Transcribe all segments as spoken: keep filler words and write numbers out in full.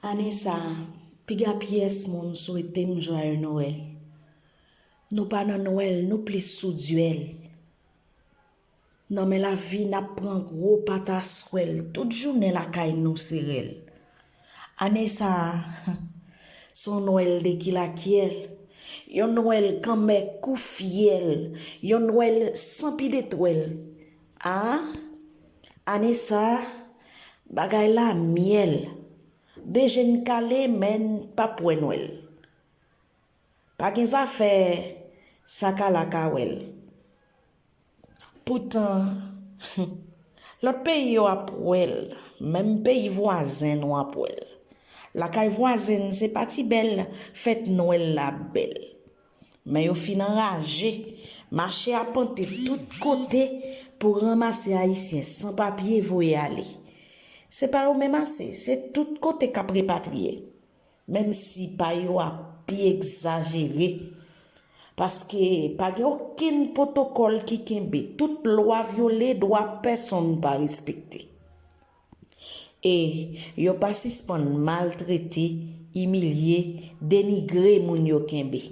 Ane sa a, piga pyès moun swete m jwaye Nwèl. Nou pa nan Nwèl, nou plis sou dyèl. Nan men lavi, n ap pran gwo pataswèl, tout jounen lakay nou se rèl. Ane sa a, se yon Nwèl de kilakyèl, yon Nwèl kanmè kou fyèl, yon Nwèl san pidetwèl. A, ane sa a, bagay la myèl. De je n kale, men n p ap wè Nwèl. Pa gen zafè sa ka la ka wè l. Poutan, lòt peyi yo ap wè l, menm peyi vwazen nou ap wè l. Lakay vwazen n se pa ti bèl fèt Nwèl la bèl. Men yo fin anraje, mache apante tout kote pou ranmase Ayisyen san papye voye ale. Se pa yo menm ase, se tout kote k ap repatriye. Menm si pa yo ap pi egzajere. Paske pa gen okenn pwotokòl ki kenbe. Tout lwa vyole, dwa pèsonn pa respekte. E yo pa sispann maltrete, imilye, denigre moun yo kenbe.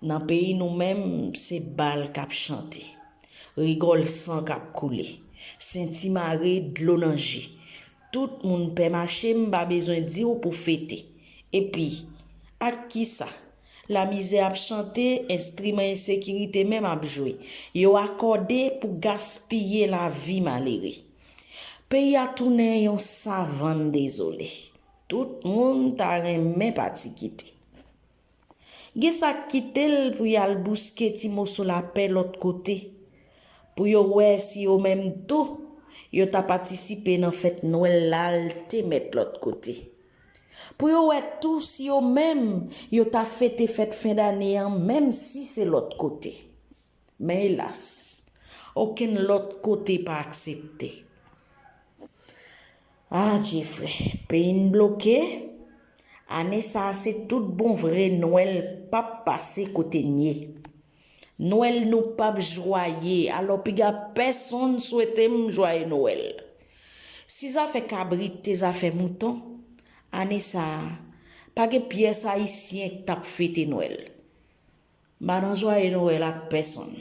Nan peyi nou menm, se bal k ap chante, rigòl san k ap koule, senti mare, dlo nan je. Tout moun pè mache, m pa bezwen di w pou fete. Epi, ak kisa? Lamizè ap chante, enstriman ensekirite menm ap jwe. Yo akòde pou gaspiye lavi malere. Peyi a tounen yon savann dezole. Tout moun ta renmen pati kite. Gen sa k kite l pou y al bouske ti moso lapè lòt kote, pou yo wè si yo menm tou, yo ta patisipe nan fèt Nwèl la l te mèt lòt kote. Pou yo wè tou si yo menm, yo ta fete fèt fen dane an, menm si se lòt kote. Men elas, okenn lòt kote pa aksepte. Ah, Jefrè, peyi n bloke. Ane sa a se tout bon vre Nwèl p ap pase kote n ye. Nwèl nou p ap jwaye, alò piga pèsonn swete m jwaye Nwèl. Si zafè kabrit te zafè mouton, ane sa a, pa gen pyès Ayisyen k t ap fete Nwèl. M pa nan jwaye Nwèl ak pèsonn.